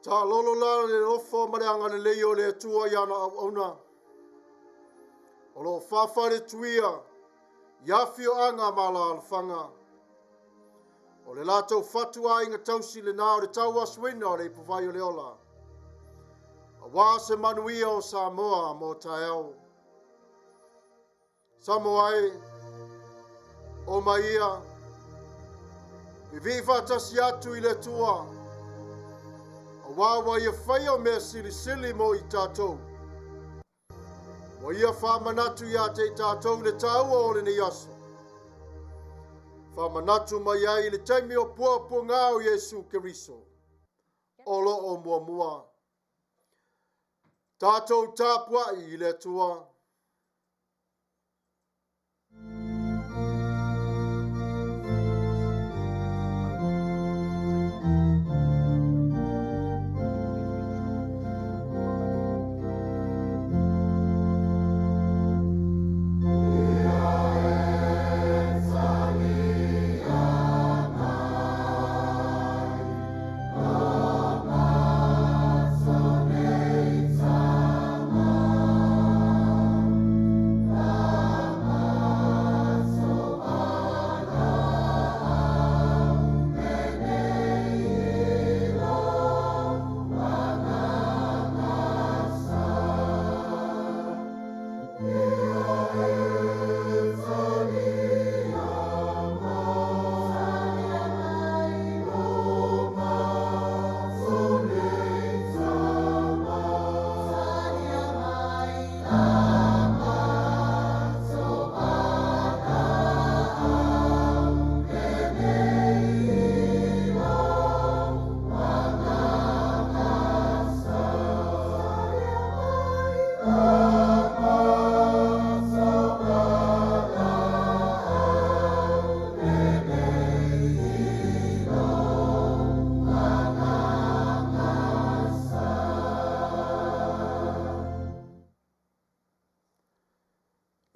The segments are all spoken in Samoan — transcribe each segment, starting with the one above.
Taalolo la le alofa ma le agalelei o le Atua i ana auauna. O lo o faafaletuia i afioaga ma alaalafaga. O le latou fatuaiga tausi lena o le tauasuina o le ipuvai o le ola. Aua se manuia o Samoa mo taeao. Samoa e, o mai ia, vivii faatasi atu i le Atua, aua ua ia faia o mea silisili mo i tatou. Ua ia faamanatu ia te i tatou le taua o lenei aso. Faamanatu mai ai i le taimi o puapuaga o Iesu Keriso, o lo o muamua. Tatou tapuai i le Atua.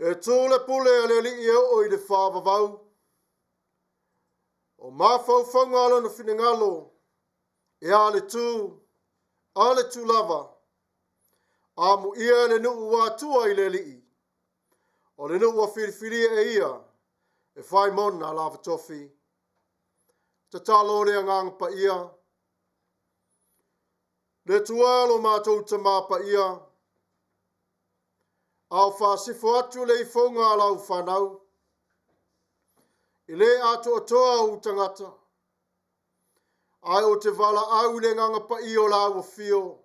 E tū le pule a le alii e oo i le faavavau. O mafaufauga o lona finagalo, e a le tū, a le tū lava. Amuia le nuu ua atua i le alii. O le nuu ua filifilia e ia, e fai mona lava tofi. Tatalo le agaga paia. Le Atua lo matou Tamā paia, a o faasifo atu le ifoga a lau fanau, e le atoatoa ou tagata, ae ou te valaau i le agaga paia o lau afio,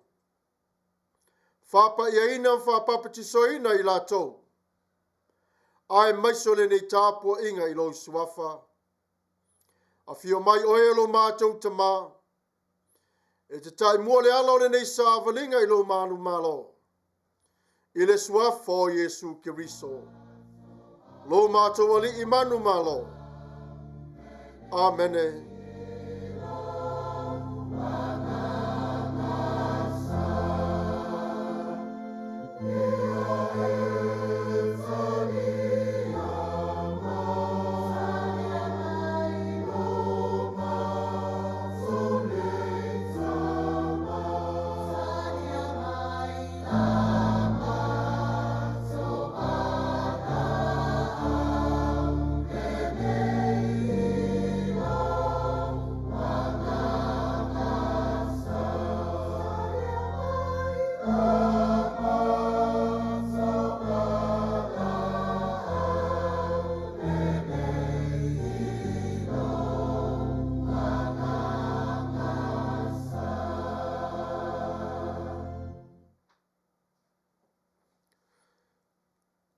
faapaiaina ma faapapatisoina i latou, aemaise o lenei tapuaiga i lou suafa. Afio mai oe o lo matou Tamā, e te taimua le ala o lenei savaliga i lou manumalo, i le suafa o Iesu Keriso, lo matou alii manumalo. Amene.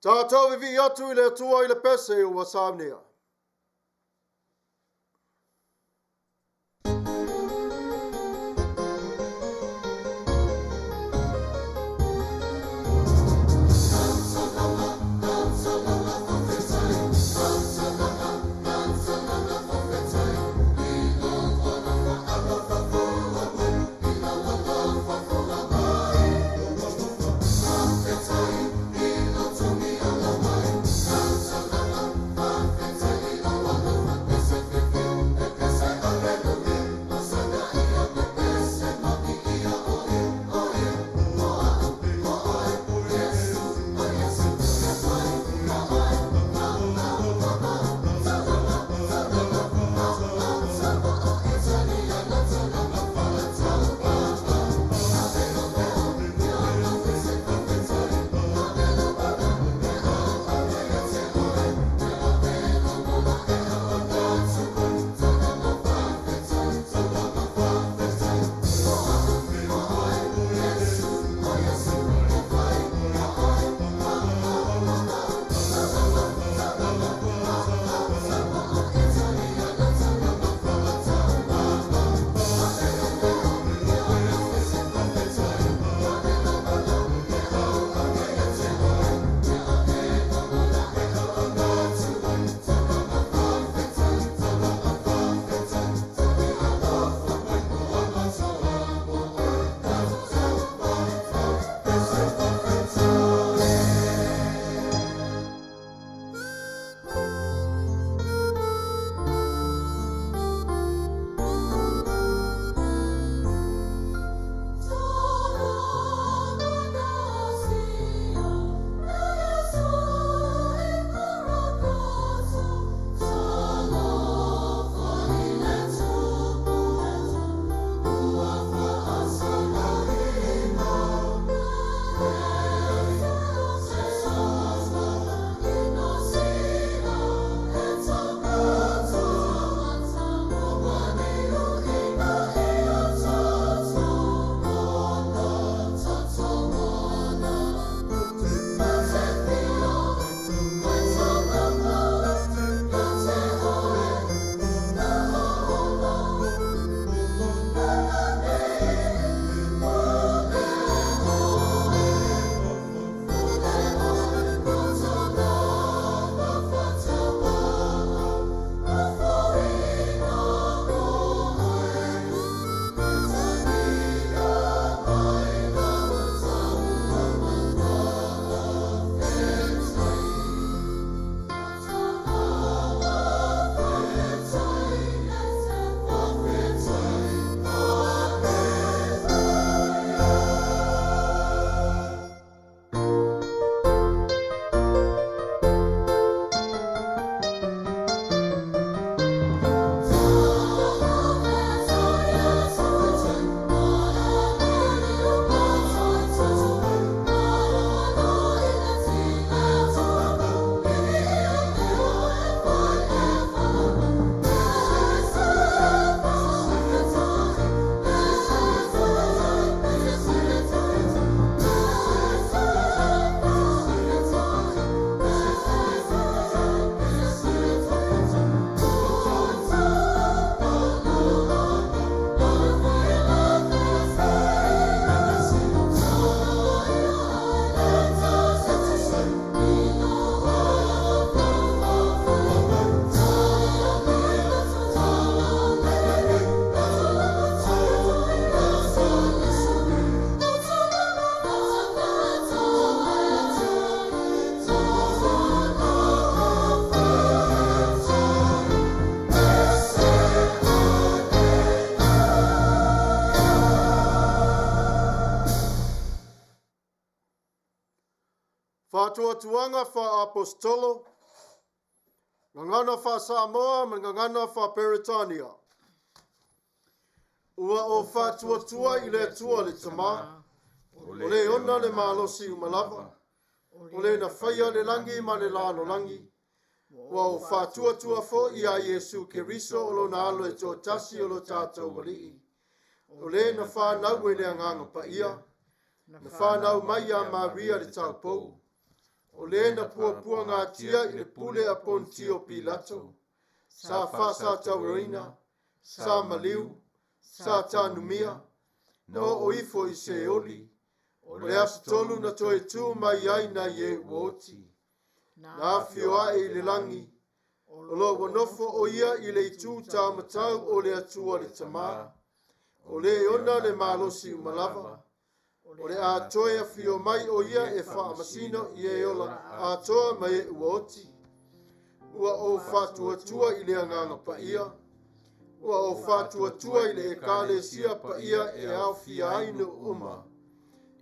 Tātou vivii atu i le Atua i le pese ua saunia. Faatuatuaga faa-Aposetolo, Gagana faa-Samoa ma le Gagana faa-Peretania. Ua ou faatuatua i le Atua le Tama, o le ona le malosi uma lava, o le na faia le lagi ma le lalolagi, ua ou faatuatua foi iā Iesu Keriso o lona Alo e toatasi o lo tatou Alii, o le na fanau i le Agaga Paia, na fanau mai iā Maria le taupou, o le na puapuagatia i le pule a Ponitio Pilato, sa faasatauaina, sa maliu, sa tanumia, na oo ifo i Seoli, o le aso tolu na toe tu mai ai nai e ua oti, na afio ae i le lagi, o lo ua nofo o ia i le itu taumatau o le Atua le Tama, o le ona le malosi uma lava, o le a toe afio mai o ia e faamasino i e ola atoa ma e ua oti. Ua ou faatuatua i le Agaga Paia, ua ou faatuatua i le Ekalesia paia e aofia ai nuu uma,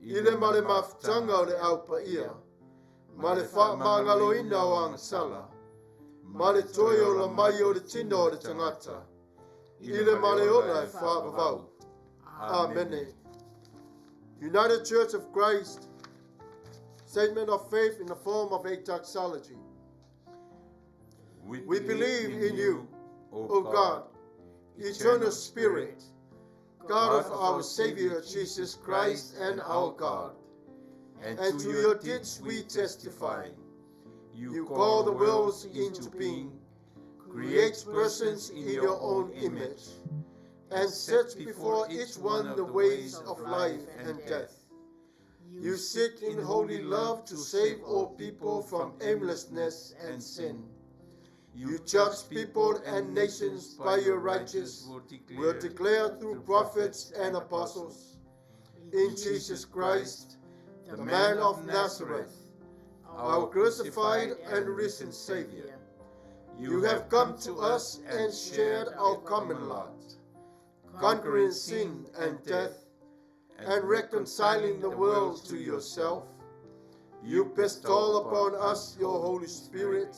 i le ma le mafutaga o le Au Paia, ma le faamagaloina o agasala, ma le toe ola mai o le tino o le tagata, i le ma le ola e faavavau. Amene. United Church of Christ, statement of faith in the form of a doxology. We believe in you, O God, eternal Spirit, God of our Savior Jesus Christ and our God. And to your deeds we testify. You call the worlds into being, create persons in your own image, and set before each one the ways of life and death. You seek in holy love to save all people from aimlessness and sin. You judge people and nations by your righteous word declared through prophets and apostles. In Jesus Christ, the man of Nazareth, our crucified and risen Savior, you have come to us and shared our common lot, conquering sin and death, and reconciling the world to yourself. You bestow upon us your Holy Spirit,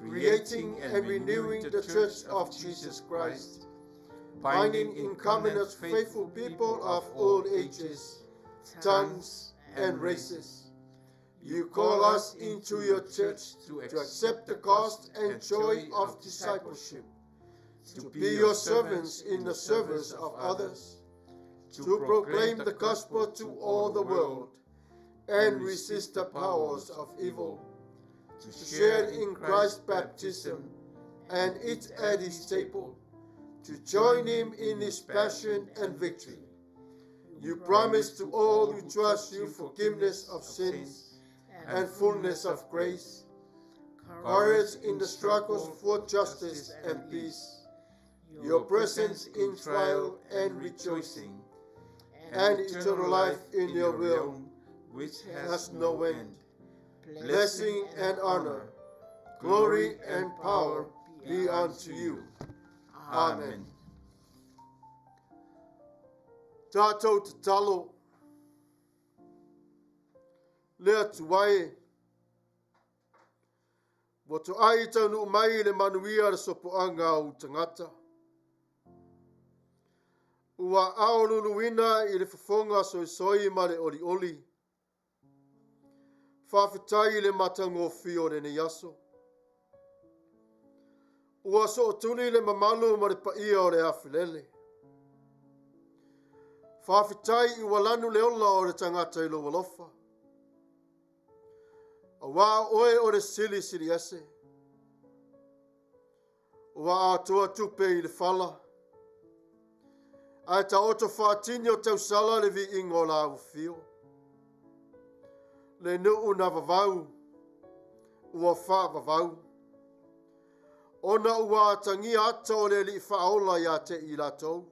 creating and renewing the Church of Jesus Christ, binding in common us faithful people of all ages, tongues, and races. You call us into your church to accept the cost and joy of discipleship, to be your servants in the service of others, to proclaim the gospel to all the world, and resist the powers of evil, to share in Christ's baptism and eat at his table, to join him in his passion and victory. You promise to all who trust you forgiveness of sins and fullness of grace, courage in the struggles for justice and peace, your presence in trial and rejoicing, and eternal life in your realm, which has no end. Blessing and honor, glory and power be unto you. Amen. Tātou tatalo, le Atua e, ua toai taunuu mai le manuia le sopoaga o tagata. Ua aoluluina i le fofoga soisoi ma le olioli. Faafetai i le matagofie o lenei aso. Ua sootuli le mamalu ma le paia o le afilele. Faafetai i ua lanu le ola o le tagata i lou alofa. Auā oe o le silisili ese. Ua atoa tupe i le fala. Ae taoto faatini o tausala le viiga o lau afio. Le nuu na vavau, ua faavavau. Ona ua atagia ata o le Alii Faaola ia te i latou.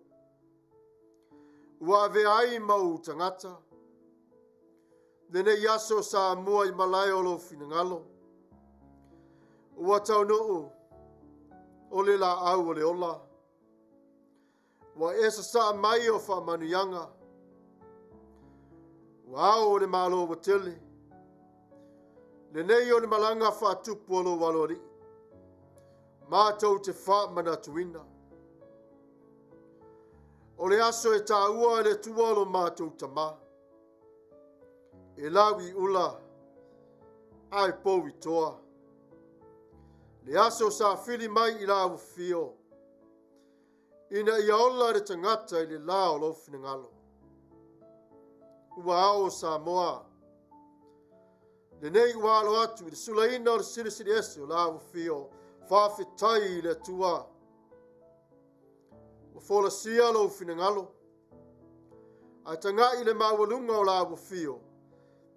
Ua avea ai ma ou tagata. Lenei aso Samoa i malae o lou finagalo. Ua taunuu o le laau o le ola. Ua e sasaa mai o faamanuiaga. Ua ao o le Malo ua tele. Lenei o le malaga faatupu o lou aloalii, matou te faamanatuina. O le aso e taua e le Atua lo matou Tama, e lau i ula ae pou i toa. Le aso sa fili mai i la afio, ina ia ola le tagata i le la o lou finagalo. Ua ao o Samoa, lenei ua alo atu i le sulaina o le silisili ese o la afio, faafetai i le Atua. Ua folasia lou finagalo, ae tagai i le maualuga o la afio,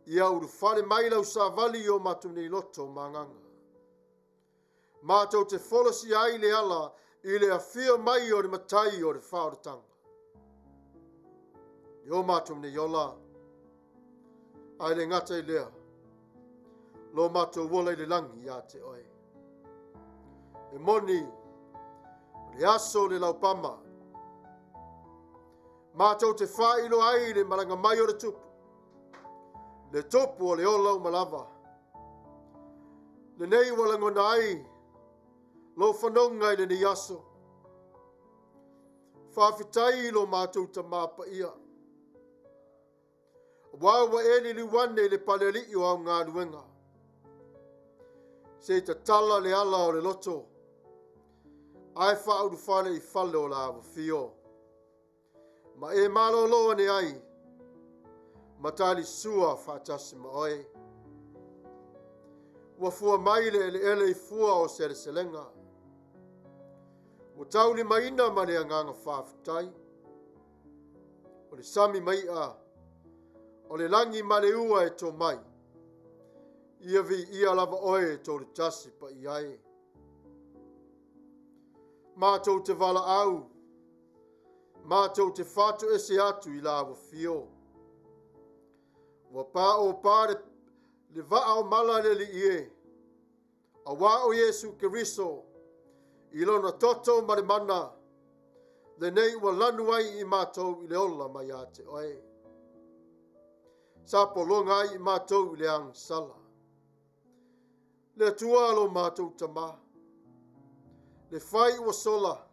ia ulufale mai lau savali i o matou nei loto ma agaga. Matou te folasia ai le ala i le afio mai o le matai o le faaolataga. I o matou nei ola, ae le gata i lea, lo matou ola i le lagi ia te oe. E moni, o le aso o le laupama, matou te faailoa ai le malaga mai o le tupu, le tupu o le ola uma lava. Lenei ua lagona ai lou fanoga i lenei aso. Faafetai i lo matou Tama Paia. Aua ua e liliu ane i le palealii o au galuega. Se i tatala le ala o le loto, ae faaulufale i fale o la afafio. Ma e malolo ane ai, ma talisua faatasi ma oe. Ua fua mai le eleele i fua o seleselega. Ua taulimaina ma le agaga faafetai. O le sami mai'a, o le lagi ma le ua e tō mai. Ia viia lava oe e tolutasi paia e. Matou te valaau, matou te fatoese atu i la afio. Ua pa o pa le vaa o mala le alii e, aua o Iesu Keriso, i lona toto ma le mana, lenei ua lanu ai i matou i le ola mai ia te oe. Sa pologa ai i matou i le agasala. Le Atua lo matou Tama, le fai ua sola,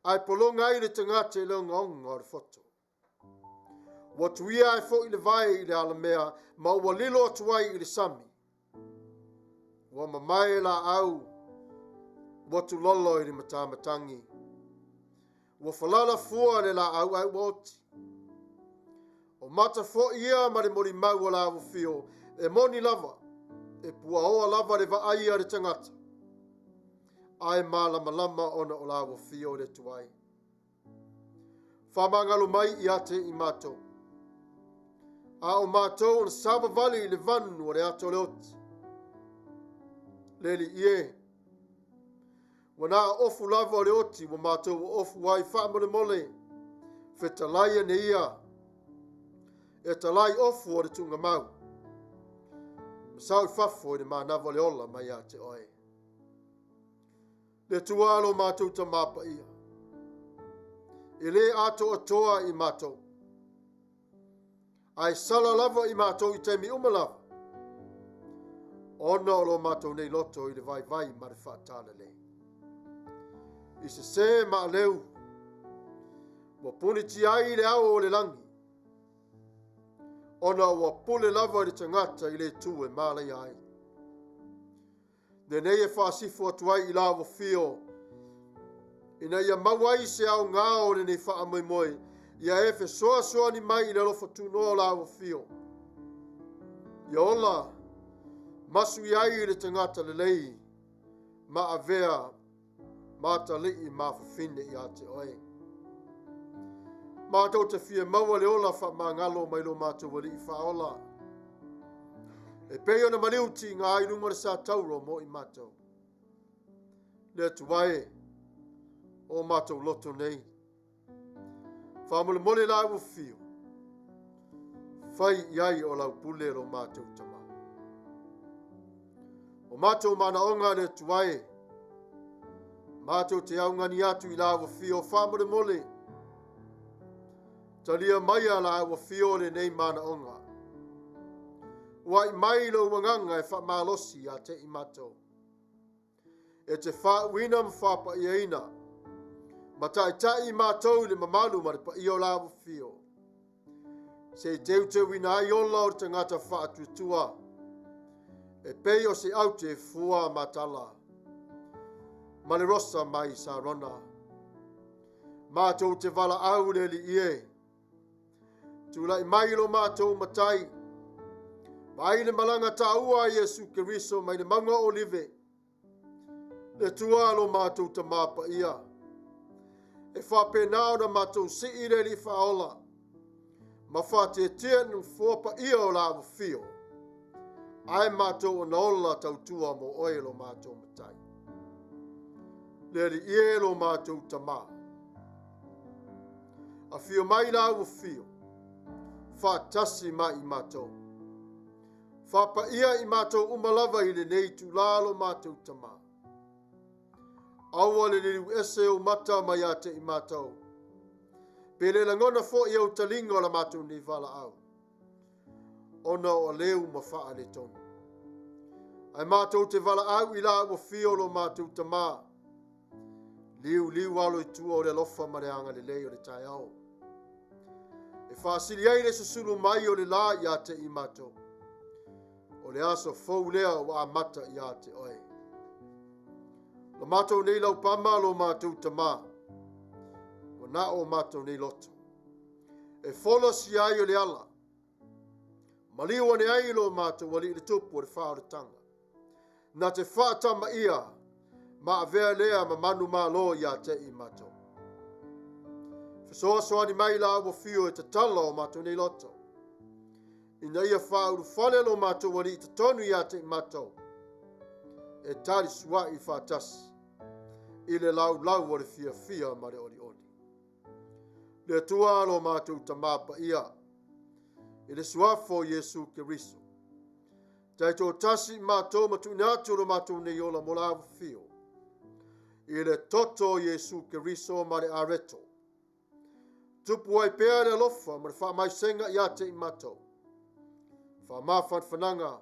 ae pologa ai le tagata i le ogaoga o le foto. Ua tuia ai foi le vae i le alamea, ma ua lilo atu ai i le sami. Ua mamae laau, ua tulolo i le matamatagi. Ua falala fua le laau ae ua oti. O mata foi ia ma le molimau o la afofio, e moni lava, e puaoa lava le vaai a le tagata, ae malamalama ona o la afofio o le Atua ai. Faamagalo mai ia te i matou. A o matou o le savavali i le vanu o le ata o le oti. Le Alii e, ua na ofu lava o le oti ua matou ofu ai faamolemole, fetalai ane ia, e talai ofu o le tuugamau, ma sao i fafo i le manava o le ola mai ia te oe. Le Atua lo matou Tama Paia, e le atoatoa i matou, ae sala lava i matou i taimi uma lava, ona o lo matou nei loto i le vaivai ma le faatalale. I sesē ma aleu, ua punitia ai le ao o le lagi, ona ua pule lava i le tagata i le itu e malaia ai. Lenei e faasifo atu ai i la afofio, ina ia maua ai se aoga o lenei faamoemoe, ia e fesoasoani mai i le alofa tunoa o la afofio. Ia ola masu i ai le tagata lelei, ma avea ma atalii ma fafine ia te oe. Matou te fia maua le ola faamagalo mai lo matou Alii faaola. E pei ona maliu tiga ai luga o le satauro mo i matou. Le Atua e, o matou loto nei. Faamolemole la ua fio, fai i ai o lau pule lo matou Tama. O matou manaoga le Atua e, matou te augani atu i la ua fio faamolemole. Talia mai a la ua fio lenei manaoga. Ua ai mai lou agaga e faamalosi ia te i matou. E te faauuina ma faapaiaina, ma taitai i matou i le mamalu ma le paia o la afio. Se i teuteuina ai ola o le tagata faatuatua, e pei o se aute fua matala, ma le rosa mai Sarona. Matou te valaau le Alii e, tulai mai lo matou matai, vaai le malaga taua a Iesu Keriso mai le mauga o Olive, le Atua lo matou Tamā Paia, e faapena ona matou sii le Alii Faaola, ma faatetea le nofoa paia o la afio, ae matou ona ola tautua mo oe lo matou Matai. Le Alii e lo matou Tamā, afio mai la afio, faatasi mai i matou. Faapaia i matou uma lava i lenei itulā lo matou Tamā. Aua le liliu ese ou mata mai ia te i matou. Pe le lagona foi au taliga o la matou nei valaau, ona o aleu ma faaletonu. Ae matou te valaau i la ua fio lo matou Tamā, liuliu alo i tua o le alofa ma le agalelei o le taeao. E faasili ai le susulu mai o le la ia te i matou. O le aso fou lea ua amata ia te oe. Lo matou nei laupama lo matou Tamā, ua na o matou nei loto. E folasia ai o le ala, maliu ane ai lo matou Alii le Tupu o le faaolataga. Na te faatamaia ma avea lea ma manu malo ia te i matou. Fesoasoani mai la ua fio e tatala o matou nei loto, ina ia faaulufale lo matou Alii totonu ia te i matou, e tali sua'i faatasi i le laulau o le fiafia ma le olioli. Le Atua lo matou Tamā Paia, i le suafa o Iesu Keriso, taitoatasi i matou ma tuuina atu lo matou nei ola mo la afio, i le toto o Iesu Keriso ma le areto, tupu ai pea le alofa ma le faamaisega ia te i matou. Faamafanafanaga,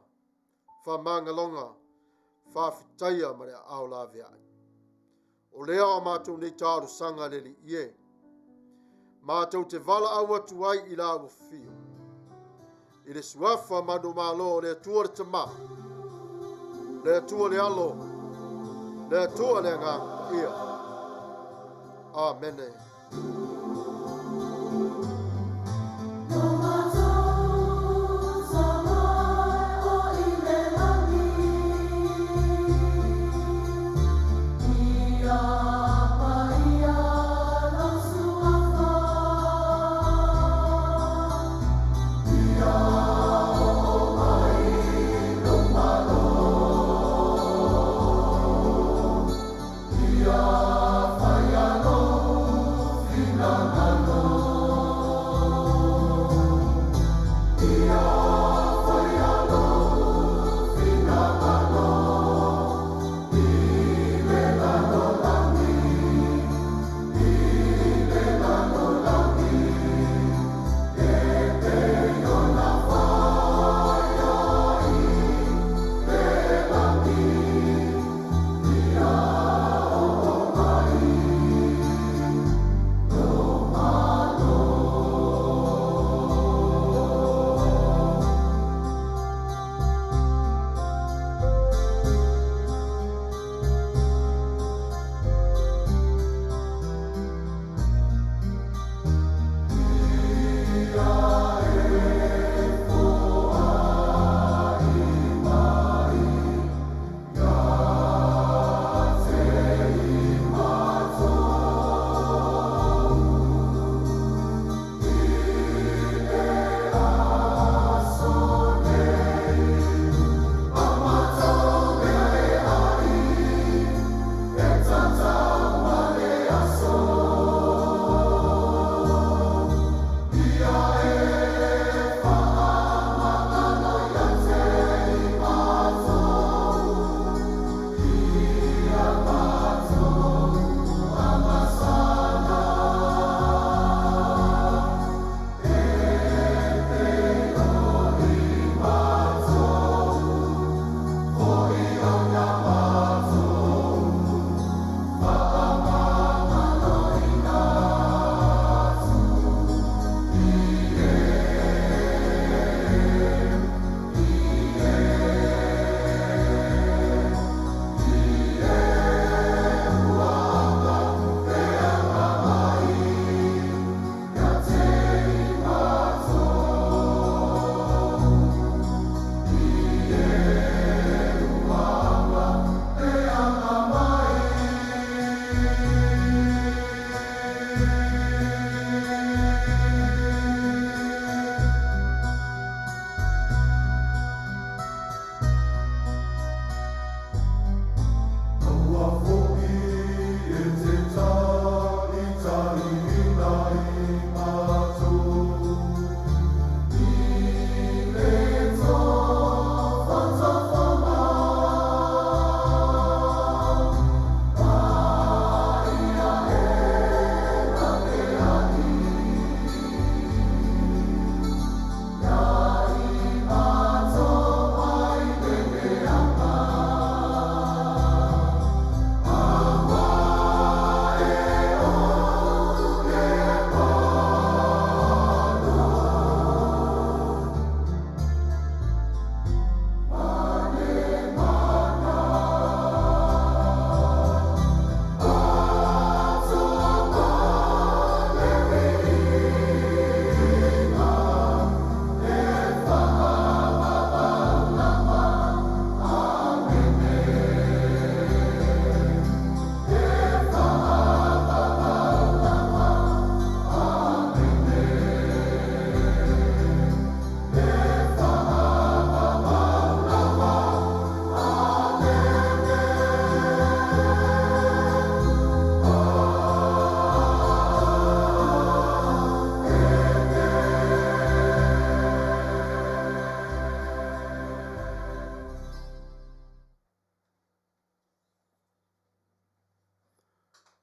faamagaloga, faafetaia ma le aao laveai. O lea o matou nei talosaga le Alii e, matou te valaau atu ai i la ua fio, i le suafa manumalo o le Atua le Tamā, le Atua le Alo, le Atua le Agaga Paia. Amene.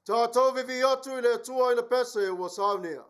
Tatou vivii atu i le Atua i le pese ua saunia.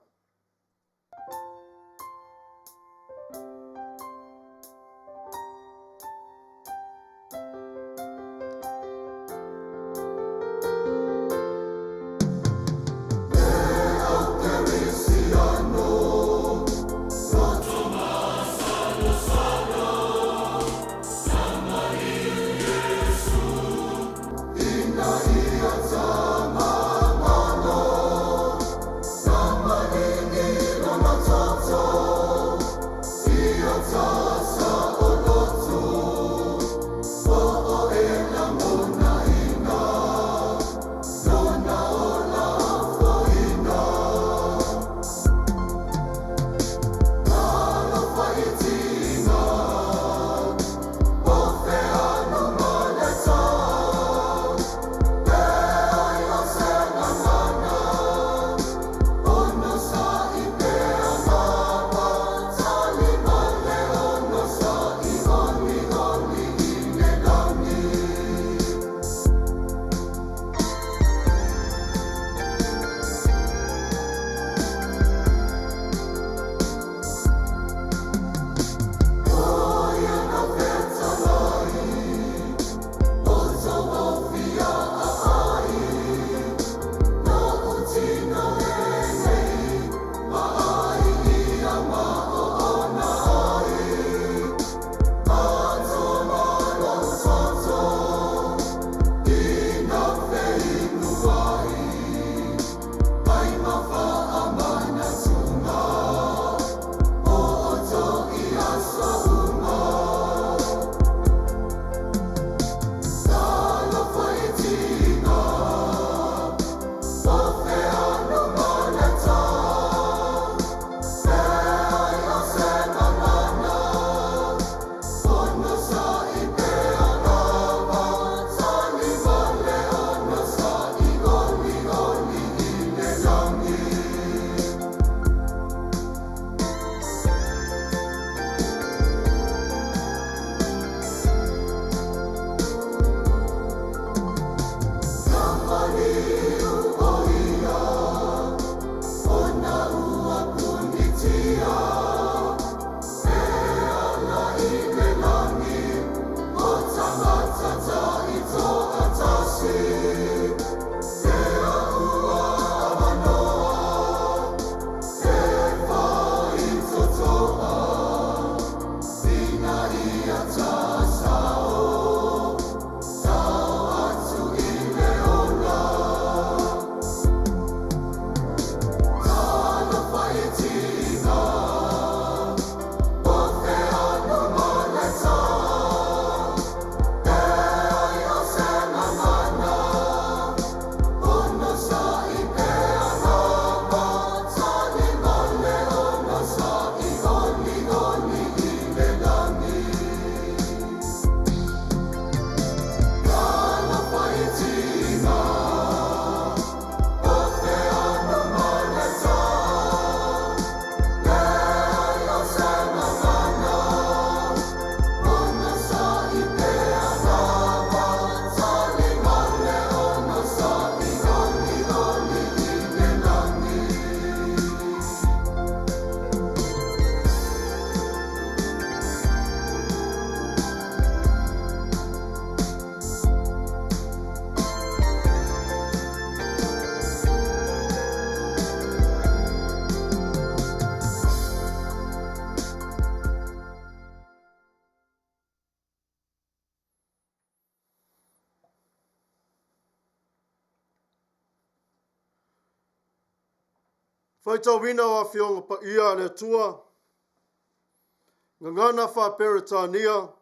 Faitauina o Afioga Paia a le Atua, Gagana Faa-Peretania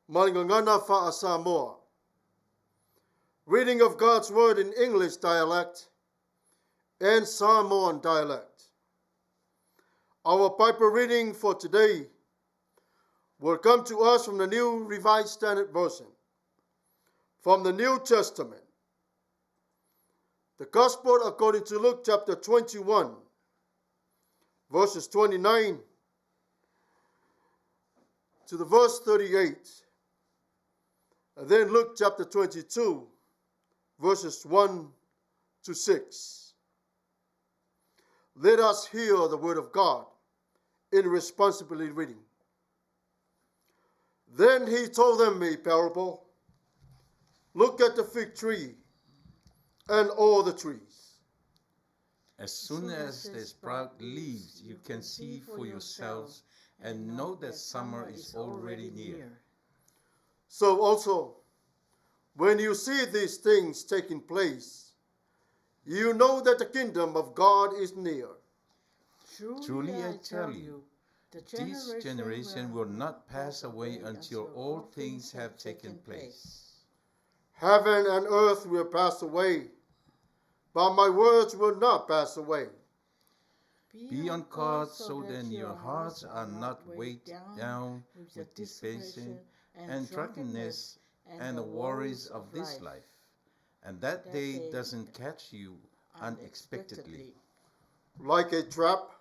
ma le Gagana Faa-Samoa. Reading of God's Word in English dialect and Samoan dialect. Our Bible reading for today will come to us from the New Revised Standard Version, from the New Testament. The Gospel according to Luke chapter 21, verses 29 to the verse 38. And then Luke chapter 22, verses 1 to 6. Let us hear the word of God in responsibly reading. Then he told them a parable. Look at the fig tree and all the trees. As soon as they sprout leaves, you can see for yourselves and know that summer is already near. So also, when you see these things taking place, you know that the kingdom of God is near. Truly I tell you, this generation will not pass away until all things have taken place. Heaven and earth will pass away, but my words will not pass away. Be on guard so that your hearts are not weighed down with dissipation and drunkenness and the worries of this life, and that day doesn't catch you unexpectedly. Like a trap,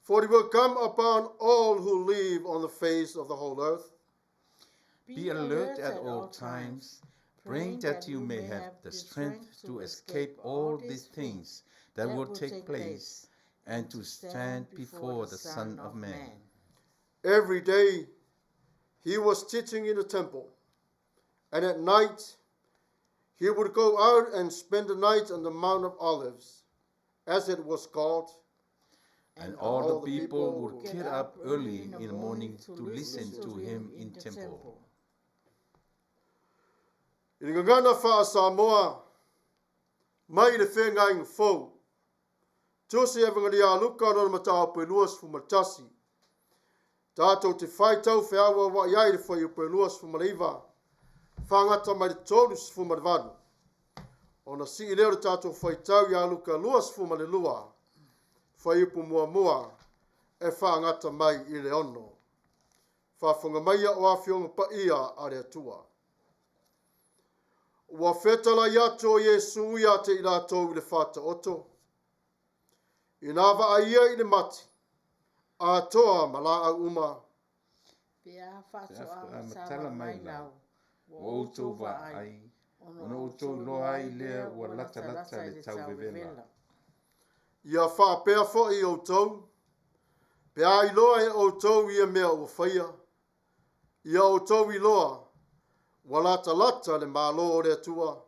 for it will come upon all who live on the face of the whole earth. Be alert at all times, praying that you may have the strength to escape all these things that will take place and to stand before the Son of Man. Every day he was teaching in the temple, and at night he would go out and spend the night on the Mount of Olives, as it was called. And all the people would get up early in the morning to listen to him in temple. I le gagana faa-Samoa mai le Feagaiga Fou, Tusi Evangelia a Luka lona mataupu e 21, tatou te faitau feauaua'i ai le fuaiupu e 29, faagata mai le 38, ona sii lea o le tatou faitau ia Luka 22, fuaiupu muamua e faagata mai i le 6. Faafofoga maia o Afioga Paia a le Atua. Ua fetalai atu o Iesu ia te i latou i le Faataoto, ina vaai ia i le mati, atoa ma laau uma. Pe a faatoa Pe matala matala mai mai lau, lau, ua outou vaai, ona outou iloa ai lea ua latalata le tauvevela. Ia faapea fo'i outou, pe a iloa e outou ia mea ua faia, ia outou iloa ua latalata le Malo o le Atua.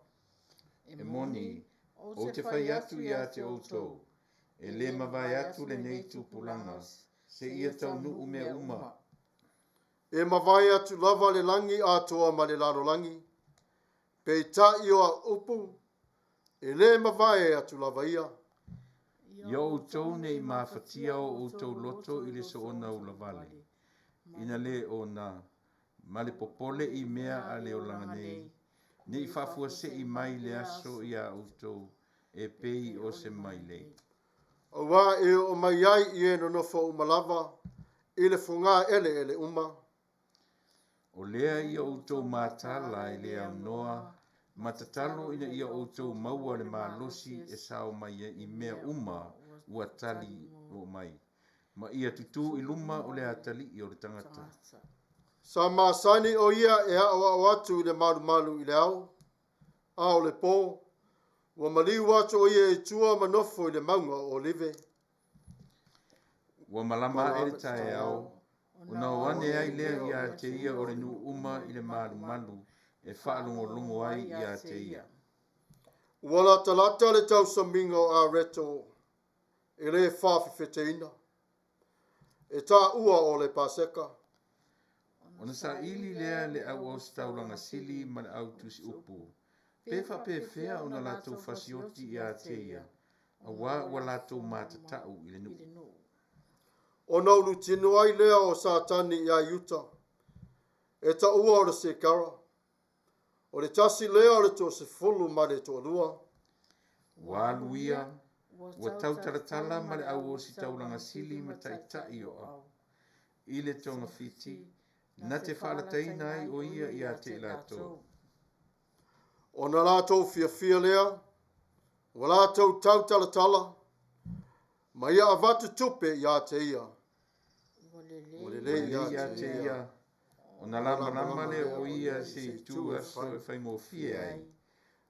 E moni, ou te fai atu ia te outou, e le mavae atu lenei tupulaga, seia taunuu mea uma. E mavae atu lava le lagi atoa ma le lalolagi, peitai o a'u upu, e lē mavae atu lava ia. Ia outou nei mafatia o outou loto i le soona ulavale, ina le o na ma le popole i mea a le olaga nei, ne i faafuasei mai le aso ia outou e pei o se mailei. Auā e oo mai ai i e nonofo uma lava i le fogā eleele uma. O lea ia outou mataala e le aunoa, ma tatalo ina ia outou maua le malosi e sao mai ai i mea uma ua tali o mai, ma ia tutū i luma o le atalii o le tagata. Sa masani o ia e aoao atu i le malumalu i le ao, a o le pō, ua maliu atu o ia i tua ma nofo i le mauga o Olive. Ua malama ae le taeao, ona o ane ai lea ia te ia o le nuu uma i le malumalu e faalogologo ai ia te ia. Ua latalata le tausamiga o Areto e lē faafefeteina, e taua o le Paseka. Ona saili lea le au ositaulaga sili ma le au tusiupu, pe faapefea ona latou fasioti ia te ia, auā ua latou matatau i le nuu. Ona ulutino ai lea o Satani iā Iuta, e taua o le Sekara, o le tasi lea o le toasefulu ma le toalua. Ua alu ia, ua tautalatala ma le au ositaulaga sili ma taitai o au i le togafiti, na te faalataina ai o ia ia te i latou. Ona latou fiafia lea, ua latou tautalatala, ma ia avatu tupe ia te ia. Ua Ua lelei lelei Lelei ia te ia, ona lamalama lea o ia se itu aso e faigofie ai,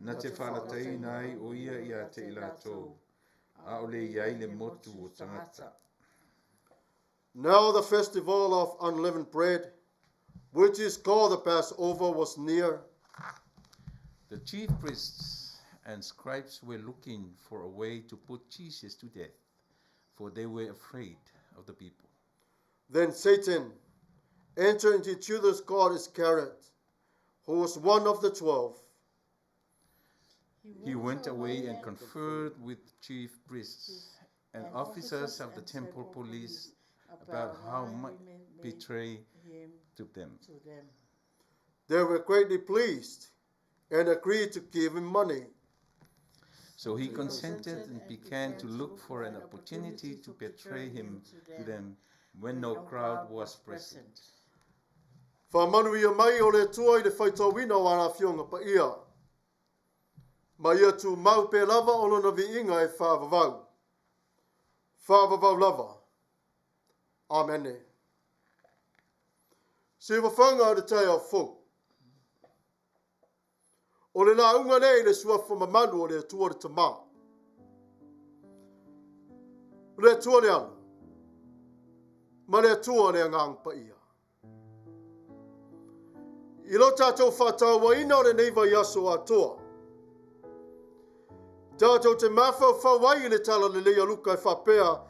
Na te faalataina ai o ia ia te i latou, a o le i ai le motu o tagata. Now the festival of unleavened bread, which is called the Passover, was near. The chief priests and scribes were looking for a way to put Jesus to death, for they were afraid of the people. Then Satan entered into Judas called Iscariot, who was one of the 12. He went away and conferred with chief priests and officers of the temple police about how might betray to them. They were greatly pleased and agreed to give him money. So he consented and began to look for an opportunity to betray him to them when no crowd was present. Faamanuia mai o le Atua i le faitauina o ana Afioga Paia. Ma ia tumau pea lava o lona viiga e faavavau. Faavavau lava. Amene. Siufafaga o le taeao fou. O le lauga lea i le suafa mamalu o le Atua le Tama. O le Atua le Alo, ma le Atua le Agaga Paia. I lo tatou faatauaina o lenei vaiaso atoa, tatou te mafaufau ai i le Talalelei a Luka e faapea,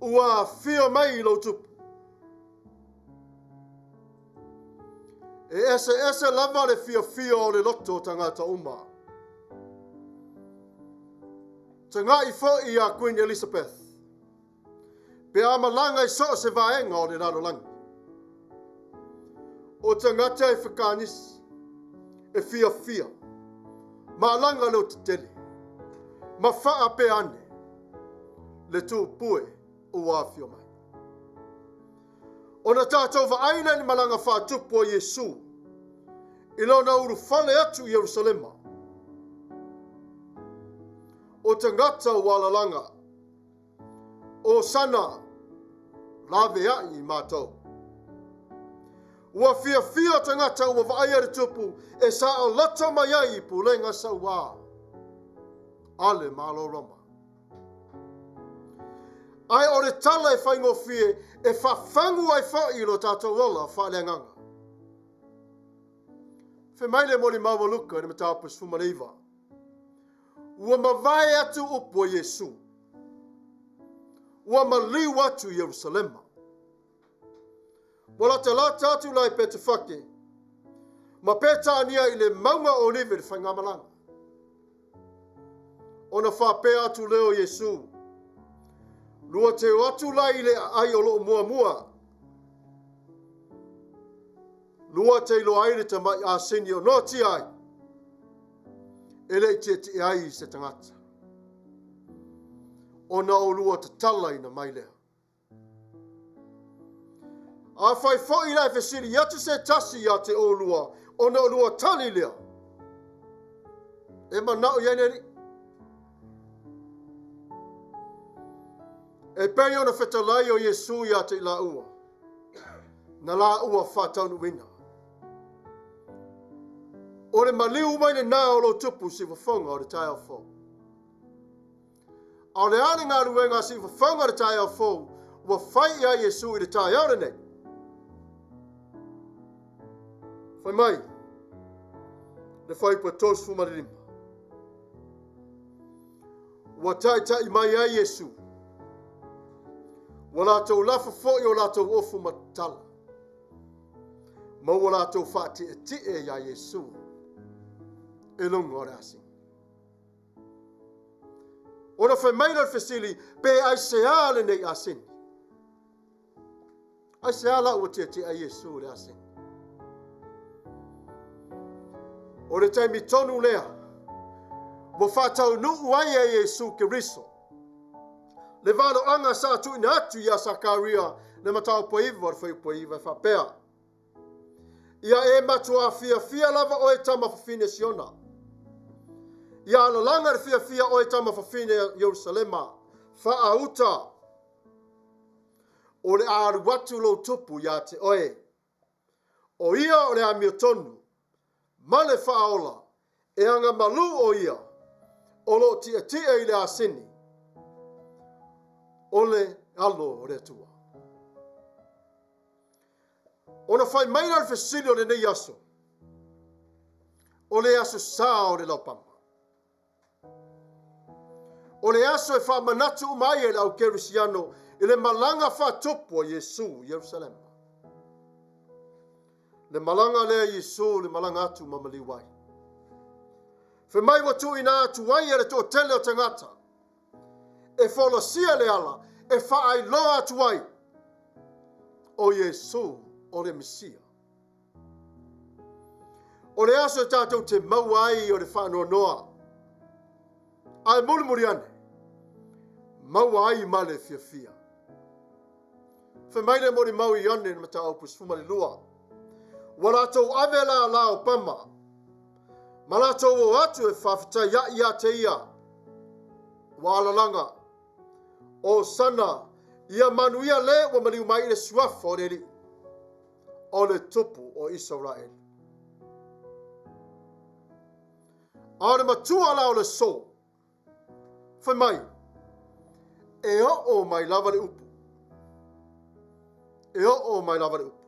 Ua afio mai lou tupu. E eseese lava le fiafia o le loto o tagata uma. Taga'i foi iā Queen Elizabeth, pe a malaga i so o se vaega o le lalolagi. O tagata e whakaanisi, e fiafia, malaga leotetele, ma faapea ane, le tupue ua afio mai. Ona tatou vaai lea i le malaga faatupu a Iesu i lona ulufale atu i Ierusalema. O tagata ua alalaga, Osana, laveai i matou. Ua fiafia tagata ua vaaia le tupu e saoloto mai ai i pulega sauā a le Malo Roma. Ae o le tala e faigofie e fafagu ai foi i lo tatou ola faaleagaga. Fai mai le molimau a Luka i le mataupu 19. Ua mavae atu upu a Iesu. Ua maliu atu i Ierusalema. Ua latalata atu la i Petefake ma Petania i le mauga o Olive le faigamalaga. Ona faapea atu lea o Iesu, Lua te o atu la i le aai o loo muamua, lua te iloa ai le tamai asini o noatia ai, e le i tietie ai i se tagata. Ona o lua tatala ina mai lea. Afai foi la e fesili atu se tasi ia te olua, ona olua tali lea. E manao i ai le Alii. E pei ona fetalai o Iesu ia te i laua, na laua faataunuuina. O le maliu mai lenā o lou tupu siufofoga o le taeao fou. A o le a le galuega a siufofoga o le taeao fou ua fai i ai Iesu i le taeao lenei? Fai mai le fuaiupu e 35. Ua taitai mai ai Iesu. Ua latou lafo foi o latou ofu ma tatala. Ma ua latou faatietie iā Iesu i luga o le asini. Ona fai mai lea o le fesili, pe aisea lenei asini? Aisea la ua tietie ai Iesu i le asini? O le taimi tonu lea, ua faataunuu ai e Iesu Keriso le valoaga sa tuuina atu ia Sakaria le mataupu e 9 o le fuaiupu e 9 e faapea, Ia e matuā fiafia lava oe tama fafine Siona. Ia alalaga le fiafia oe tama fafine Ierusalema, faaauta. O le a alu atu lou tupu ia te oe. O ia o le amiotonu ma le faaola. E agamalu ʻo ia o lo o tiʻatiʻe i le asini o le alo o le Atua. Ona fai mai la le fesili o lenei aso, o le aso sa o le laupama. O le aso e faamanatu uma ai e le au Kerisiano i le malaga faatupu a Iesu i Ierusalema. Le malaga lea Iesu le malaga atu ma maliu ai. Fe mai ua tuuina atu ai e le toatele o tagata e folasia le ala e faailoa atu ai o Iesu o le Mesia. O le aso e tatou te maua ai o le faanoanoa, ae mulimuli ane, maua ai ma le fiafia. Fai mai le molimau i Ioane le mataupu 12, ua latou ave la la o pama, ma latou o atu e faafetai ai ia te ia, ua alalaga, Hosana, ia manuia le ua maliu mai i le suafa o le Alii. O le tupu o Isaraelu. A o le matua la o le so, fai mai, e oo mai lava le upu. E oo mai lava le upu.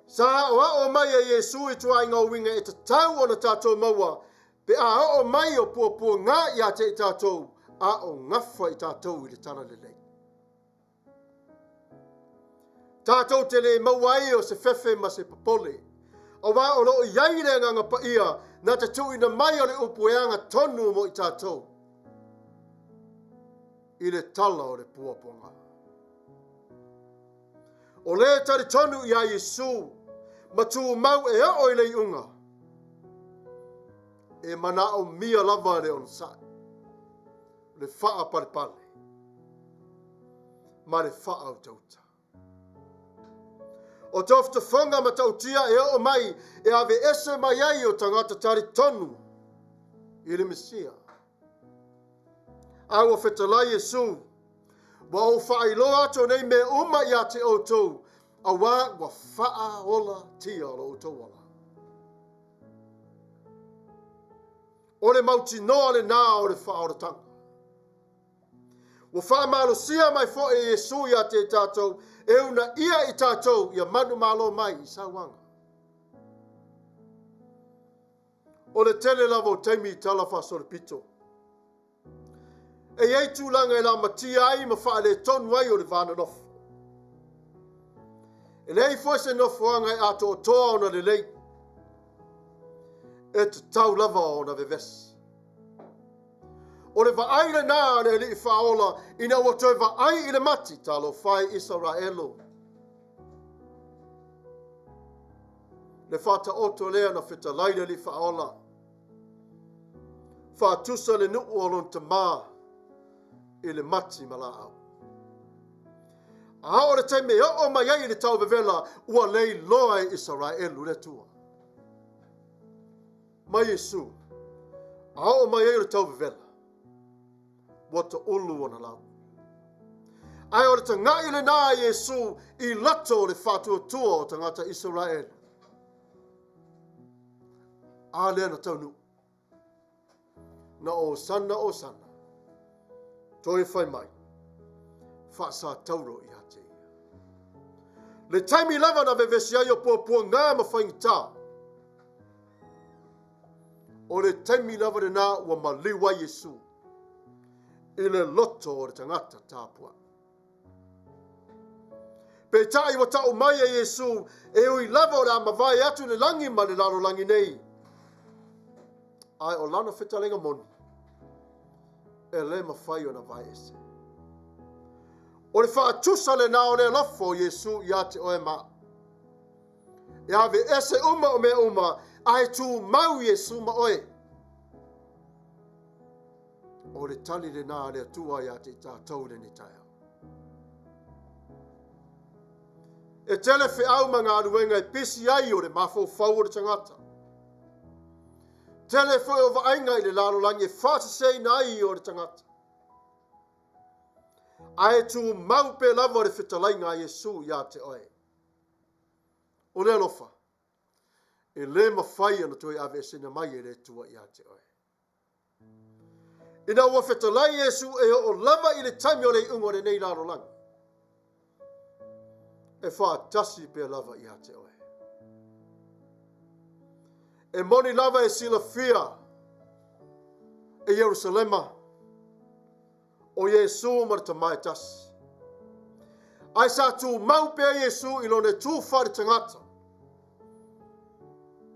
Sa aoao mai e Iesu i tuaiga uiga e tatau ona tatou maua pe a oo mai o puapuaga ia te i tatou, a o gafa i tatou i le talalelei. Tatou te le maua ai o se fefe ma se popole, aua o lo o i ai le Agaga Paia na te tuuina mai o le upu e aga tonu mo i tatou i le tala o le puapuaga. O le talitonu iā Iesu ma tumau e oo i le iuga, e manaomia lava le onosai. le faapalepale ma le faautauta. O tofotofoga matautia e oo mai e ave ese mai ai o tagata talitonu i le Mesia. A ua fetalai Iesu, ua ou faailoa atu nei mea uma ia te outou, auā ua faaolatia lo outou ola. O le mautinoa lenā o le faaolataga. Ua faamalosia mai foi e Iesu ia te tatou, e uunaia i tatou ia manumalo mai i sauaga. O le tele lava o taimi i tala faasolopito. E i ai tulaga e lamatia ai ma faaletonu ai o le va nonofo. E leai foi se nofoaga e atoatoa ona lelei. E tatau lava ona vevesi. O le vaai lenā a le Alii Faaola ina ua toe vaai i le mati, talofa e Isaraelu. Le faataoto lea na fetalai le Alii Faaola. Faatusa le nuu o lona tamā i le mati ma laau. A oo le taimi e oo mai ai i le tauvevela, ua leiloa e Isaraelu le Atua. Mai Iesu, a oo mai ai o le tauvevela, ua taulu ona lau. Ae o le taga'i lenā a Iesu i loto o le faatuatua o tagata Isaraelu. A lea na taunuu. Na Hosana, Hosana. Toe fai mai. Faasatauro ia te ia. Le taimi lava na vevesi ai o puapuaga ma faigata. O le taimi lava lenā ua maliu ai Iesu i le loto o le tagata tapuai. Peitai ua tau mai e Iesu, e ui lava o le a mavae atu le lagi ma le lalolagi nei. Ae o lana fetalaiga moni, e le mafai ona vae ese. O le faatusa lenā o le alofa o Iesu ia te oe ma au. E ave ese uma o mea uma, ae tumau Iesu ma oe. O le tali lenā a le Atua ia te i tatou i lenei taeao. E tele feau ma galuega e pisi ai o le mafaufau o le tagata. Tele foi o vaaiga i le lalolagi e faaseseina ai o le tagata. Ae tumau pea lava le fetalaiga a Iesu ia te oe. O le alofa. E le mafai ona toe aveeseina mai e le Atua ia te oe. Ina ua fetalai Iesu e oo lava i le taimi o le iuga o lenei lalolagi, e faatasi pea lava ia te oe. E moni lava e silafia e Ierusalema, o Iesu ma le Tama e tasi. Ae sa tumau pea Iesu i lona tu faale-tagata,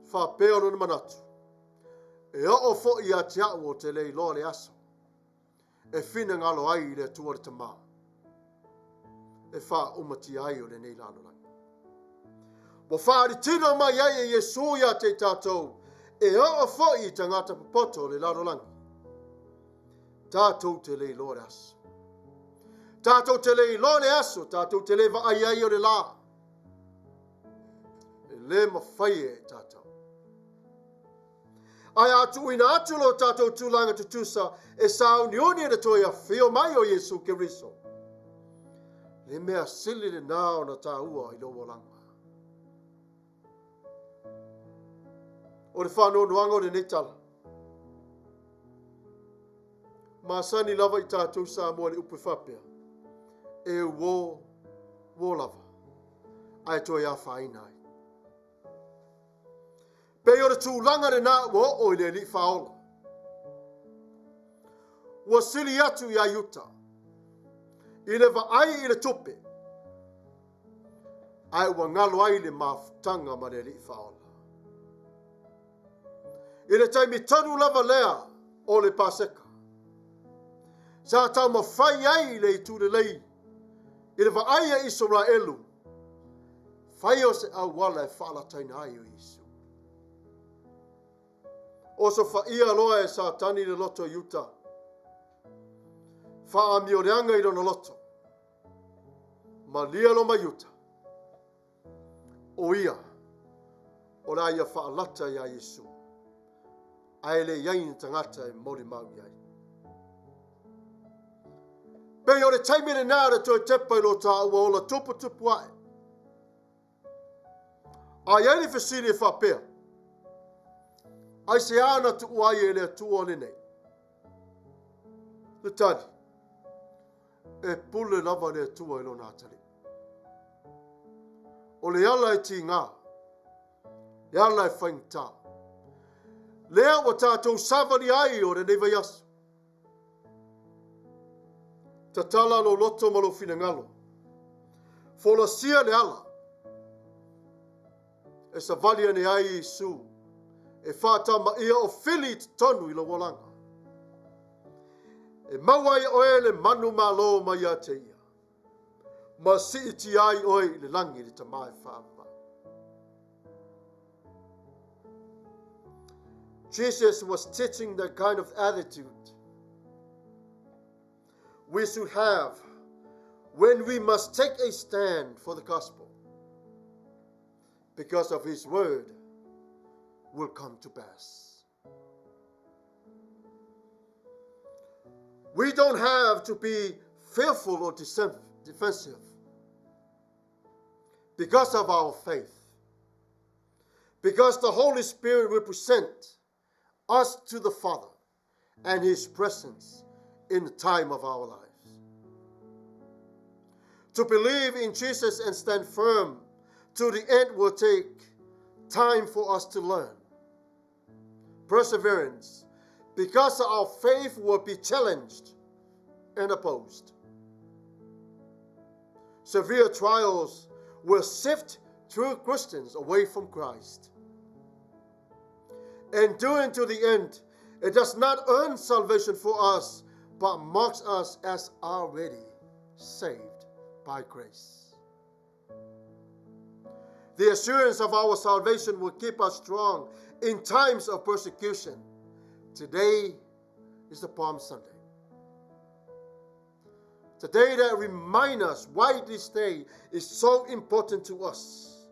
faapea lona manatu, e oo foi ia te au ou te le iloa le aso e finagalo ai le Atua le Tama e faaumatia ai o lenei lalolagi. Ua faalitino mai ai e Iesu ia te i tatou, e oo foi i tagata popoto o le lalolagi. Tatou te le iloa le aso. Tatou te le iloa le aso, tatou te le vaai ai o le la. E le mafai e tatou. Ae a tuuina atu lo tatou tulaga tutusa e sauniuni i le toe afio mai o Iesu Keriso, le mea sili lenā ona taua i lou olaga. O le faanoanoaga o lenei tala, masani lava i tatou Samoa le upu e faapea, e uo, uo lava, ae toe afaina ai. Pei o le tulaga lenā ua oo i le Alii Faaola. Ua sili atu iā Iuta i le vaai i le tupe, ae ua galo ai le mafutaga ma le Alii Faaola. I le taimi tonu lava lea o le Paseka, sa taumafai ai le itu lelei i le vaai a Isaraelu, fai o se auala e faalataina ai o Iesu. Osofaia loa e Satani le loto i Iuta, faamioleaga i lona loto, malia lo mai Iuta, o ia o le a ia faalata iā Iesu, ae le i ai ni tagata e molimau i ai. Pei o le taimi lenā le toe tepa i lo tāua ola tuputupu ae. A i ai le fesili e faapea, aisea na tuua ai e le Atua lenei? Le tali, e pule lava le Atua i lona atalii. O le ala e tigā, le ala e faigata. Lea ua tatou savali ai o lenei vaiaso. Tatala lou loto ma lou finagalo. Folasia le ala e savali ane ai Iesu e faatamaia o fili i totonu i lou olaga. E maua ai oe le manu malo mai ia te ia, ma siitia ai oe i le lagi i le Tama e faavavau. Jesus was teaching the kind of attitude we should have when we must take a stand for the gospel, because of his word will come to pass. We don't have to be fearful or defensive because of our faith, because the Holy Spirit will present us to the Father and his presence in the time of our lives. To believe in Jesus and stand firm to the end will take time for us to learn. Perseverance, because our faith will be challenged and opposed. Severe trials will sift true Christians away from Christ. Enduring to the end, it does not earn salvation for us, but marks us as already saved by grace. The assurance of our salvation will keep us strong in times of persecution. Today is the Palm Sunday. The day that reminds us why this day is so important to us.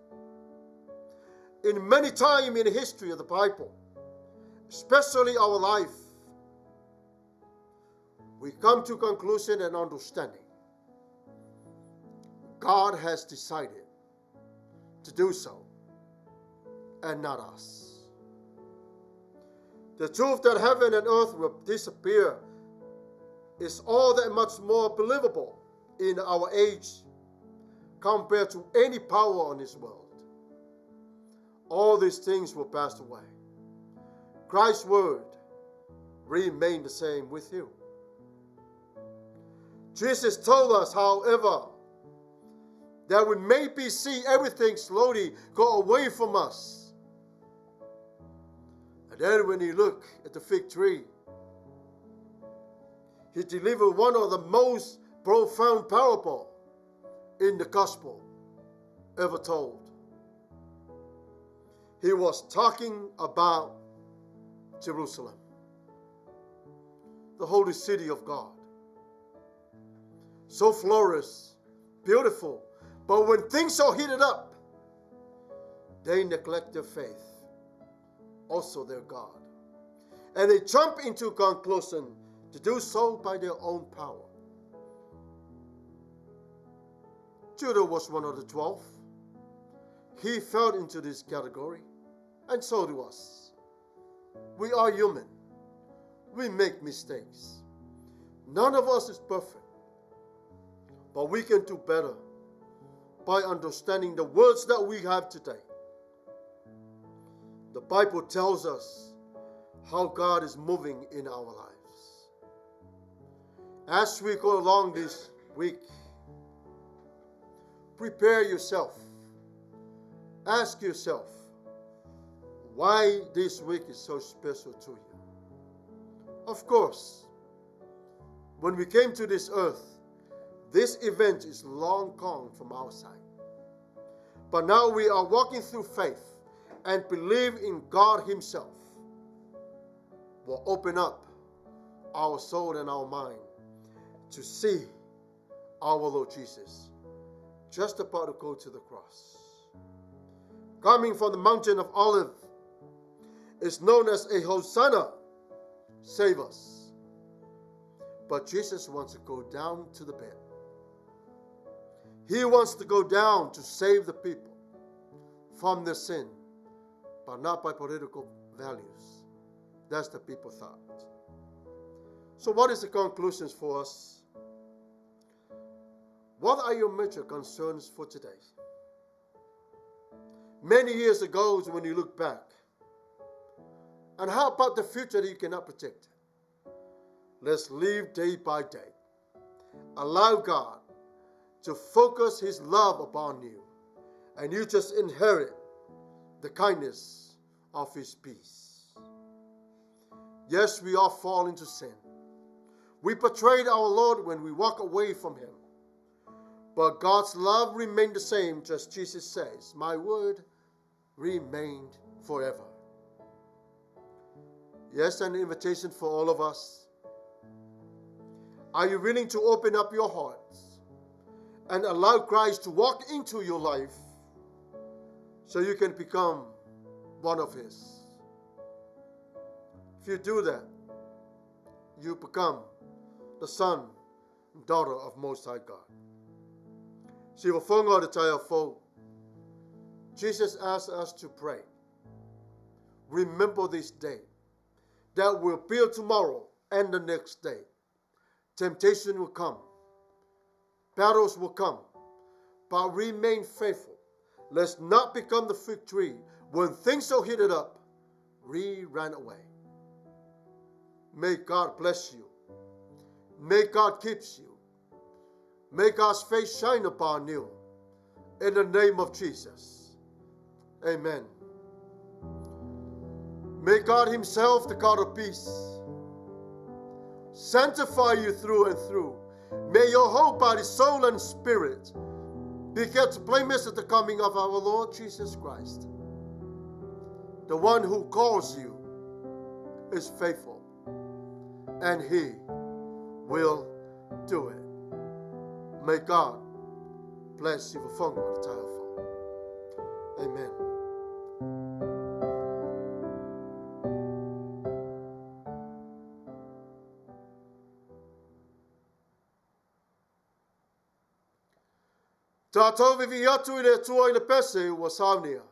In many times in the history of the Bible, especially our life, we come to conclusion and understanding. God has decided to do so. and not us. The truth that heaven and earth will disappear is all that much more believable in our age compared to any power on this world. All these things will pass away. Christ's word remain the same with you. Jesus told us, however, that we may be see everything slowly go away from us. And then when he looked at the fig tree, he delivered one of the most profound parable in the gospel ever told. He was talking about Jerusalem, the holy city of God. So florish, beautiful, but when things are heated up, they neglect their faith, also their God. And they jump into conclusion to do so by their own power. Judah was one of the 12. He fell into this category, and so do us. We are human. We make mistakes. None of us is perfect, but we can do better by understanding the words that we have today. The Bible tells us how God is moving in our lives. As we go along this week, prepare yourself. Ask yourself why this week is so special to you. Of course, when we came to this earth, this event is long gone from our side. But now we are walking through faith and believe in God Himself will open up our soul and our mind to see our Lord Jesus just about to go to the cross. Coming from the mountain of Olive is known as a Hosanna, save us. But Jesus wants to go down to the pit. He wants to go down to save the people from their sin, but not by political values. That's the people thought. So what is the conclusions for us? What are your major concerns for today? Many years ago, when you look back, and how about the future that you cannot predict? Let's live day by day. Allow God to focus His love upon you, and you just inherit the kindness of His peace. Yes, we all fall into sin. We betrayed our Lord when we walk away from Him. But God's love remained the same, just Jesus says, My word remained forever. Yes, an invitation for all of us. Are you willing to open up your hearts and allow Christ to walk into your life so you can become one of His? If you do that, you become the son and daughter of Most High God. Sivafonga te taia fou. Jesus asked us to pray. Remember this day that will be tomorrow and the next day. Temptation will come. Battles will come. But remain faithful. Let's not become the fig tree. When things are heated up, we run away. May God bless you. May God keep you. May God's face shine upon you. In the name of Jesus. Amen. May God Himself, the God of peace, sanctify you through and through. May your whole body, soul, and spirit be kept blameless at the coming of our Lord Jesus Christ. The one who calls you is faithful, and He will do it. May God bless you for Amen. Tātou vivi atu i le Atua i le pese ua saunia.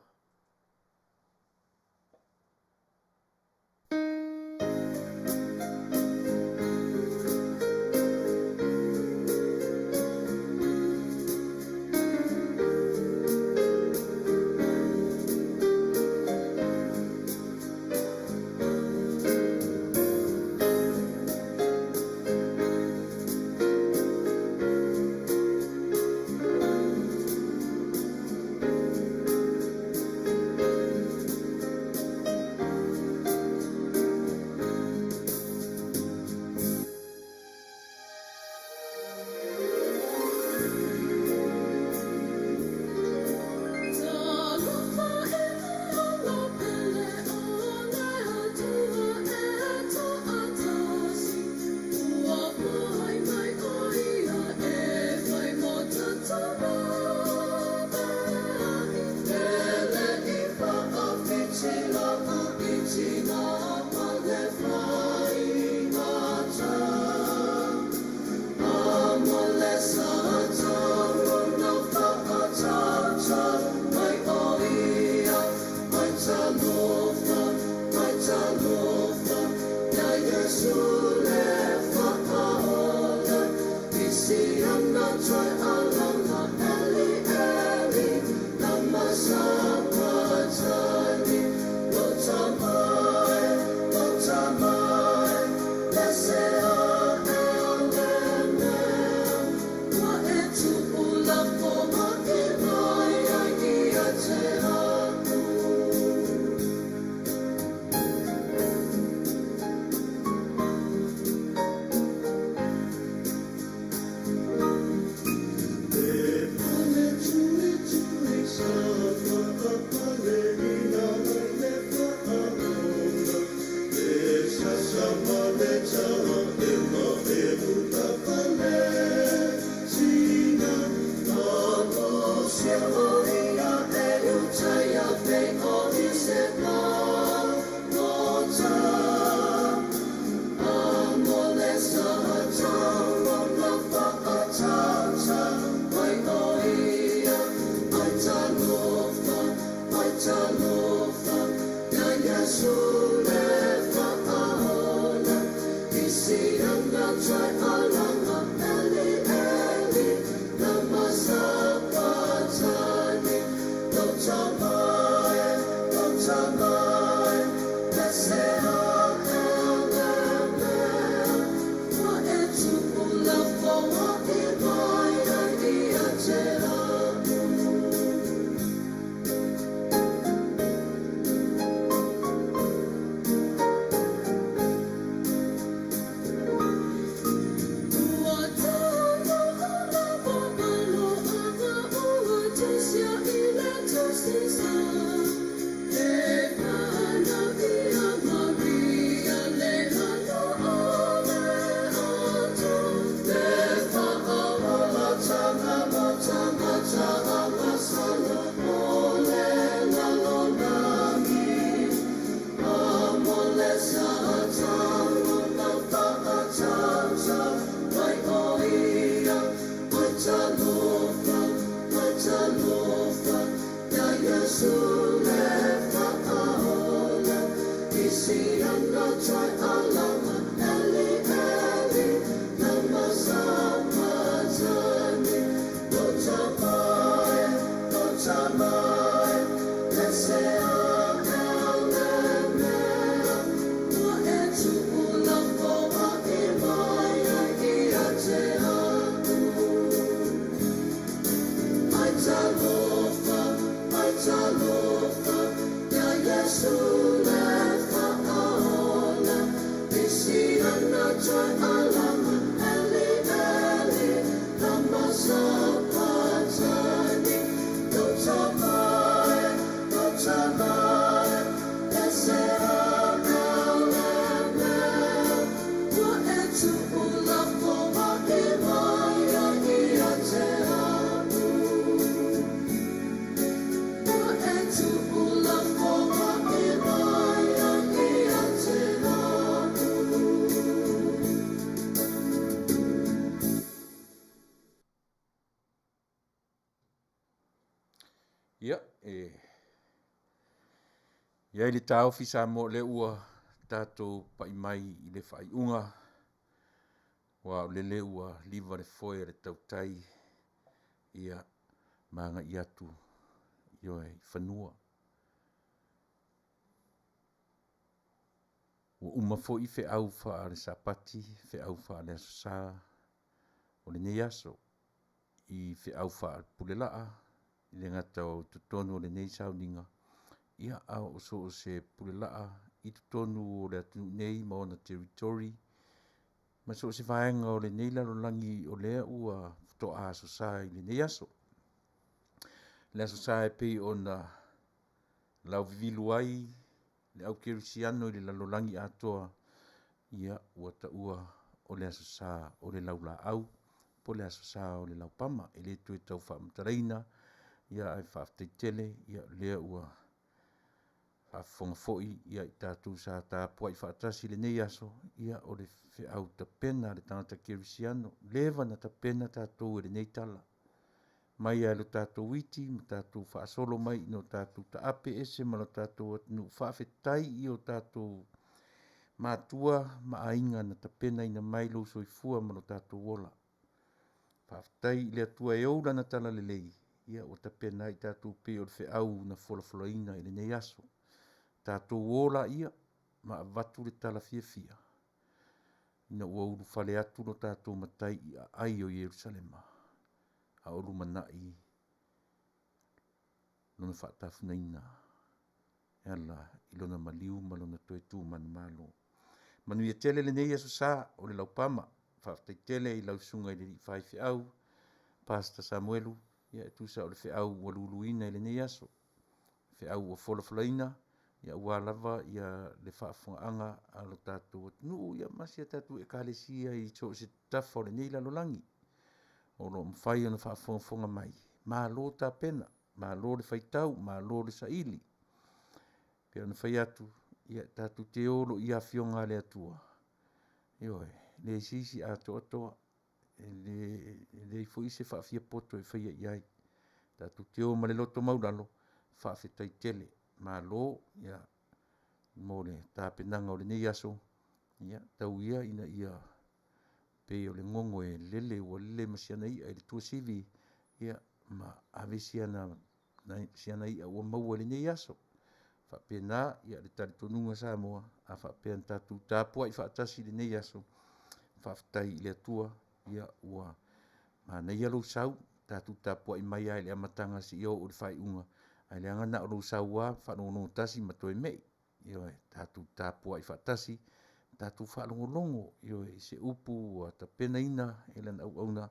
Ia, e i ai le taofi Samoa o lea ua tatou pai mai i le faaiuga, aua o lele ua liva le foe a le tautai, ia, ma agai atu, ioe, i fanua. Ua uma foi feau faale-Sapati, feau faale-Aso Sa o lenei aso i feau faale-Pule Laa, e le gata o totonu o lenei sauniga, ia a o so o se Pule Laa i totonu o le atunuu nei ma ona territory, ma so o se vaega o lenei lalolagi o lea ua faatoa Aso Sa i lenei aso. Le Aso Sa e pei ona lauvivilu ai le au kerisiano i le lalolagi atoa, ia ua taua o le Aso Sa o le laulaau po o le Aso Sa o le laupama. E le toe tau faamatalaina, ia ae faafetai tele o lea ua faafofoga foi i tatou sa tapuai faatasi i lenei aso, ia o le feau tapena a le tagata kerisiano. Leva ona tapena tatou i lenei tala, mai lava i lo tatou iti ma tatou faasolo mai ina ua tatou taape ese ma lo tatou atunuu, faafetai i o tatou matua ma aiga na tapenaina mai lou soifua ma lo tatou ola. Faafetai i le Atua e ou Lana talalelei ua tapena ai tatou pei o le feau na folafolaina i lenei aso. Tatou o laia ma avatu le tala fiafia ina ua ulufale atu lo tatou Matai i aai o Ierusalema a o lumanai Lona faatafunaina e ala i Lona maliu ma Lona toe tu manumalo. Manuia tele lenei Aso Sa o le Laupama. Faafetai tele i lau Susuga i le Alii Faifeau, Pastor Samuelu, ia e tusa o le feau ua luluina i lenei aso, feau ua folafolaina aua lava le faafofogaaga a lo tatou atunuu ma si a tatou Ekalesia i so o se tafa o lenei lalolagi o lo o mafai ona faafogafoga mai. Malo tapena, malo le faitau, malo le saili. E pei ona fai atu, ia tatou te o loa i afioga a le Atua, ioe, e leai se isi atoatoa, e leai foi se faafiapoto e faia i ai. Tatou te o ma le loto maualalo, faafetai tele, malo. mo le tapenaga o lenei aso, ia tau ia ina ia pei o le gogo e lele ua lele ma siana i'a i le tuasivi, ia ma ave siana i'a ua maua i lenei aso. E faapena le talitonuga Samoa, a faapea na tatou tapuai faatasi i lenei aso, faafetai i le Atua ua manaia lou sau, tatou tapuai mai lava i le amataga seia oo i le faaiuga, ae leaga na o lou sau lava faalogologo tasi ma toe mei. Ioe, tatou tapuai faatasi, tatou faalogologo, ioe, i se upu ua tapenaina e lana auauna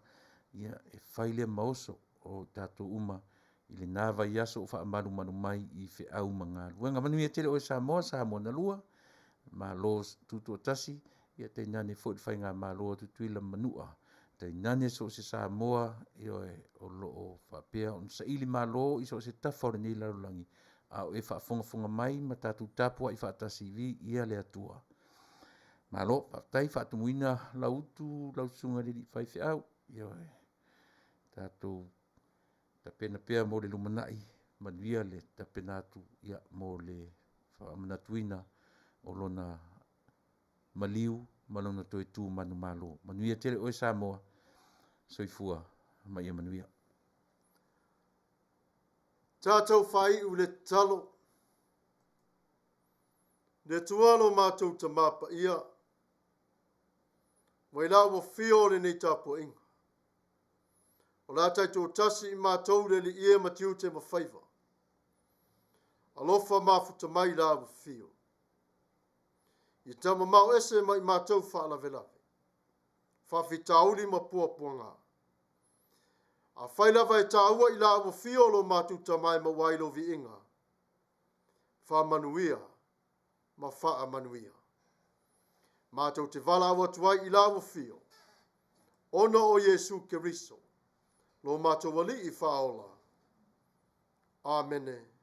e fai lea ma oso o i tatou uma i lena vaiaso o faamalumalu mai i feau ma galuega. Manuia tele oe Samoa, Samoa na lua, Malo tutoatasi, tainane foi le faigamalo a Tutuila ma Manua, tainane so o se Samoa, ioe, o lo o faapea ona sailimalo i so o se tafa o lenei lalolagi, a o e faafogafoga mai ma tatou tapuai faatasi, viia le Atua. Malo faafetai. Faatumuina lau utu lau susuga i le alii faifeau, ioe, tatou tapena pea mo le lumanai, manuia le tapena atu mo le faamanatuina o lona maliu ma lona toe tu manumalo. Manuia tele oe Samoa. Soifua ma ia manuia. Tatou faaiu le tatalo. Le Atua lo matou Tama Paia, mai la ua fio o lenei tapuaiga. O la taitoatasi i matou le Alii e ma tiute ma faiva. Alofa mafuta mai la ua fio. Ia taumamao ese mai matou faalavelave, faafitauli ma puapuaga. Afai lava e taua i la ua fio lo matou Tama e maua ai lou viiga, faamanuia ma faamanuia. Matou te valaau atu ai i la ua fio, ona o Iesu Keriso, lo matou Alii Faaola. Amene.